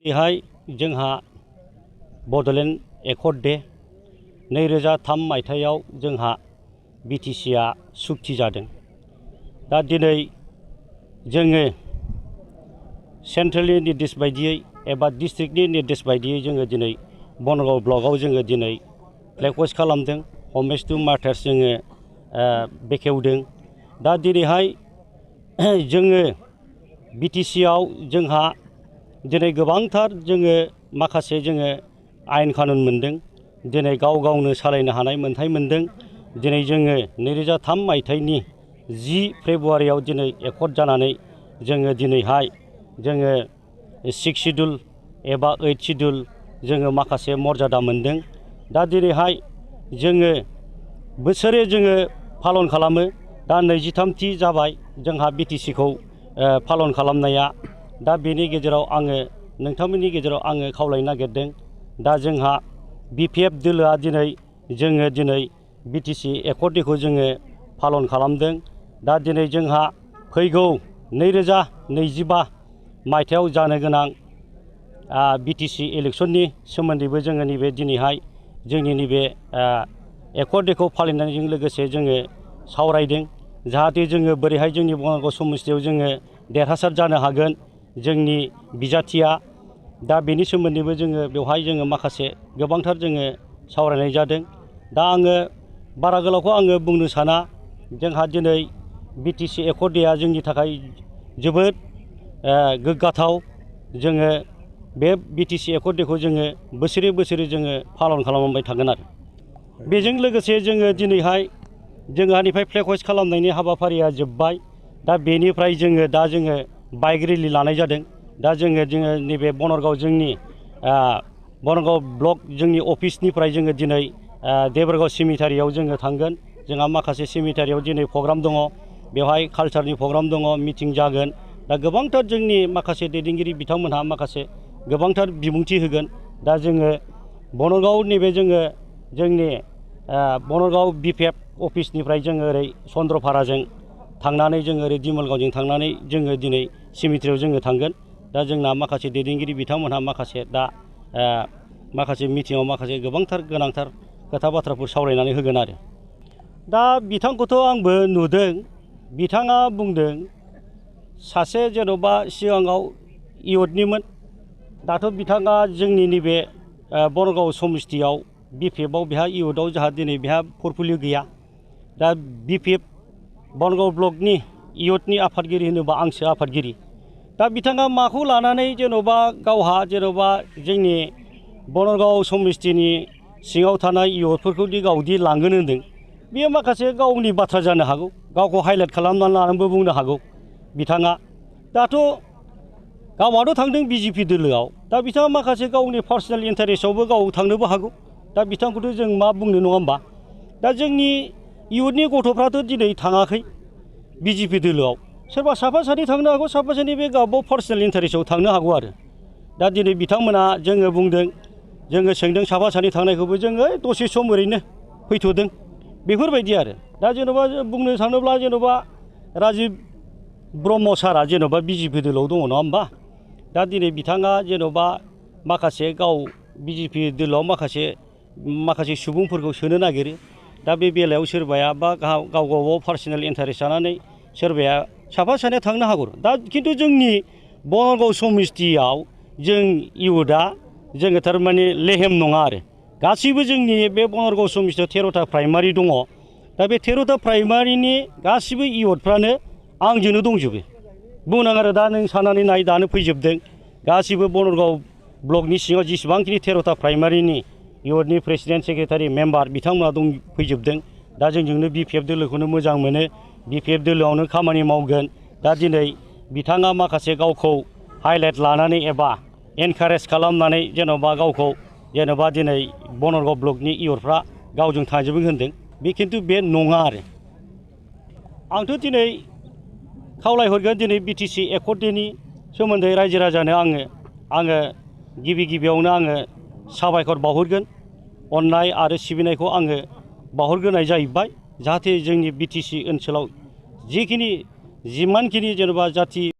बेहाय जोंहा Bodoland accord day 2003 मायथाइयाव जोंहा बिटिसिआ सुक्ति जादों। दा दिनै जोङो सेन्ट्रेलनि निर्देश बायदियै एबा डिस्ट्रिक्टनि निर्देश बायदियै जोङो दिनै बनगाव ब्लकआव जोङो दिनै फ्लेग हस्ट खालामदों। हमेज टु मार्टार्स जोङो बेखेवदों। दा दिनैहाय जोङो बिटिसिआव जोंहा दिनै गोबांथार जोङो माखासे जोङो आयेन कानुन मोनदों। दिनै गाव गावनो सालायनो हानाय मोन्थाय मोनदों। दिनै जोङो 2003 मायथाइनि 10 फेब्रुआरियाव दिनै एकर्ड जानानै जोङो दिनैहाय जोङो 6 शिड्युल एबा 8 शिड्युल जोङो माखासे मर्यादा मोनदों। दा दिनैहाय जोङो बोसोरे जोङो पालन खालामो। दा 23थि जाबाय जोंहा बिटिसिखौ पालन खालामनाया। दा बेनि गेजेराव आङो नोंथांमोननि गेजेराव आङो खावलायनो नागिरदों। दा जोंहा बिपिएफ दोलोआ जोङो दिनै बिटिसि एकर्ड डेखौ जोङो पालन खालामदों। दा दिनै जोंहा फैगौ 2025 मायथाइयाव जानो गोनां बिटिसि इलेक्सननि सोमोन्दैबो जोङो नैबे दिनैहाय जोंनि नैबे एकर्ड डेखौ फालिनायजों लोगोसे जोङो सावरायदों। जाहाथे जोङो बोरैहाय जोंनि बङाइगाव समस्थियाव जोङो देरहासार जानो हागोन जोंनि बिजाथिया। दा बेनि सोमोन्दैबो जोङो बेवहाय जोङो माखासे गोबांथार जोङो सावरायनाय जादों। दा आङो बारा गोलावखौ आङो बुंनो साना। जोंहा दिनै बिटिसि एकर्ड डेआ जोंनि थाखाय जोबोद गोग्गाथाव। जोङो बे बिटिसि एकर्ड डेखौ जोङो बोसोरे बोसोरे जोङो पालन खालामबाय थागोन आरो। बेजों लोगोसे जोङो दिनैहाय जोंहानिफ्राय फ्लेग हस्ट खालामनायनि हाबाफारिया जोब्बाय। दा बेनिफ्राय जोङो बाइक रेलि लानाय जादों। दा जोङो नैबे बनरगाव जोंनि बनरगाव ब्लक जोंनि अफिसनिफ्राय जोङो दिनै देबोरगाव सिमिटारियाव जोङो थांगोन। जोंहा माखासे सिमिटारियाव दिनै प्रग्राम दङ। बेवहाय कालचारनि प्रग्राम दङ, मिटिं जागोन। दा गोबांथार जोंनि माखासे दैदेनगिरि बिथांमोनहा माखासे गोबांथार बिबुंथि होगोन। दा जोङो बनरगाव नैबे जोंनि बनरगाव बिपिएफ अफिसनिफ्राय जोङो ओरै चन्द्रपाराजों थांनानै जोङो ओरै दिमलगावजों थांनानै जोङो दिनै सिमिटारियाव जोङो थांगोन। दा जोंना माखासे दैदेनगिरि बिथांमोनहा माखासे माखासे मिटिङाव माखासे गोबांथार गोनांथार खोथा बाथ्राफोर सावरायनानै होगोन आरो। दा बिथांखौथ' आंबो नुदों। बिथाङा बुंदों सासे जेन'बा सिगाङाव इउथनिमोन। दाथ' बिथाङा जोंनि नैबे बनरगाव समस्थियाव बिपिएफआव बेहा इउथआव जोंहा दिनै बेहा पर्टफलिय' गैया। दा बिपिएफ बनरगाव ब्लकनि इउथनि आफादगिरि होनोबा आंसो आफादगिरि। दा बिथाङा माखौ लानानै जेन'बा गावहा जेन'बा जोंनि बनरगाव समस्थिनि सिङाव थानाय इउथफोरखौदि गावदि लांगोन होनदों, बेयो माखासे गावनि बाथ्रा जानो हागौ। गावखौ हाइलाइट खालामनानै लानानैबो बुंनो हागौ बिथाङा। दाथ' गावहाथ' थांदों बिजेपि दोलोआव। दा बिथाङा माखासे गावनि पार्सनेल इन्टारेस्टआवबो गाव थांनोबो हागौ। दा बिथांखौथ' जों मा बुंनो, नङा होमबा? दा जोंनि इउथनि गथ'फ्राथ' दिनै थाङाखै बिजेपि दोलोआव। सोरबा साफा सानै थांनो हागौ, साफा सानै बे गावबा पार्सनेल इन्टारेस्टआव थांनो हागौ आरो। दा दिनै बिथांमोना जोङो बुंदों, जोङो सोंदों साफा सानै थांनायखौबो जोङो दसे सम ओरैनो फैथ'दों बेफोरबायदि आरो। दा जेन'बा बुंनो थाङोब्ला जेन'बा राजिब ब्रह्म सारआ जेन'बा बिजेपि दोलोआव दङ, नङा होमबा? दा दिनै बिथाङा जेन'बा माखासे गाव बिजेपि दोलोआव माखासे सुबुंफोरखौ सोनो नागिरो। दा बे बेलायाव सोरबाया बा गाव पार्सनेल इन्टारेस्ट जानानै सोरबाया साफा सानैया थांनो हागौ। दा खिन्थु जोंनि बनरगाव समस्थियाव जों इउथआ जोङो थारमाने लेहेम नङा आरो। गासैबो जोंनि बे बनरगाव समस्थियाव 13था प्राइमारि दङ। दा बे 13था प्राइमारिनि गासिबो इउथफ्रानो आंजोंनो दंजोबो। बुंनाङा आरो दा नों साननानै नाय, दानो फैजोबदों गासिबो बनरगाव ब्लकनि सिङाव जेसेबांखिनि 13था प्राइमारिनि इउथनि प्रेसिडेन्ट, सेक्रेटारि, मेम्बार बिथांमोना फैजोबदों। दा जोंजोंनो बिपिएफ दोलोखौनो मोजां मोनो, बिपिएफ दोलोआवनो खामानि मावगोन। दा दिनै बिथाङा माखासे गावखौ हाइलाइट लानानै एबा एनकारेज खालामनानै जेन'बा गावखौ जेन'बा दिनै बनरगाव ब्लकनि इउथफ्रा गावजों थांजोबो होनदों। बे खिन्थु बे नङा आरो। आंथ' दिनै खावलायहरगोन दिनै बिटिसि एकर्ड डेनि सोमोन्दै रायजो राजानो आङो गिबियावनो आङो साबायखर बावहरगोन। अननाय आरो सिबिनायखौ आङो बावहरग्रोनाय जाहैबाय। जाहाथे जोंनि बिटिसि ओनसोलाव जिमानखिनि जेन'बा जाथि